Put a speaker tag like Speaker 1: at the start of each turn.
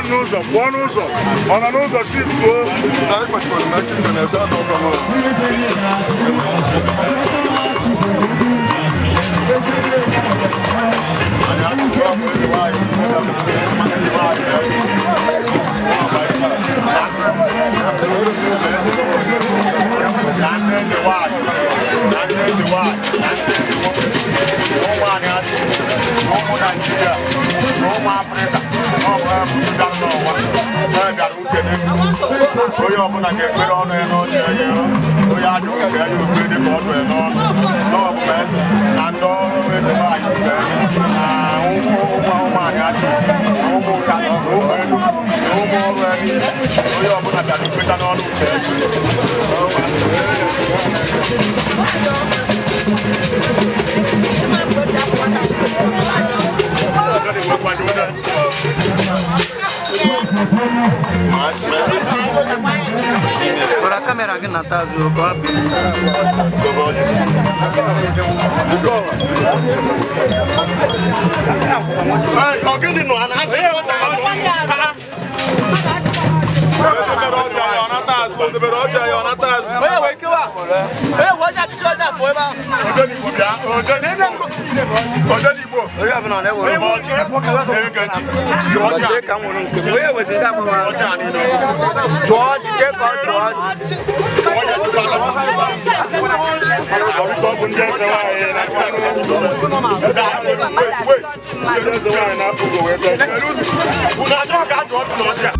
Speaker 1: N'ụzọ pụọ n'ụzọ ọ nọ n'ụzọ shiftuo.
Speaker 2: Onye ọbụla ga-ekpere ọnụ ya n'ọnụ ya, onye ajụghị ka ya okpe dị ka ọdụ ya n'ọnụ n'ọbụla eze na ndị ọrụ eze nwaanyị ube na ụmụ ụmụanyị achị na ụmụ ụka na ụmụ elu na ụmụ ọrụ ya niile, onye ọbụla bịara ukweta n'ọnụ nke ya.
Speaker 3: Ora kamera gị nata azụ ka ọ bụ.
Speaker 2: Ọ gịnị nọ a na-asị Odenigbo bịa, Odenigbo. Na-ege ntị. Ọjị a niile.
Speaker 3: Tụọ ọjị, jee ka ọ tụọ ọjị.
Speaker 1: Ọ bụ ndị eze nwaanyị na ndị eze nwaanyị na-apụ ugo wee bịa.
Speaker 2: Unu achọghị ka a jụọ ọjị na ọjị a?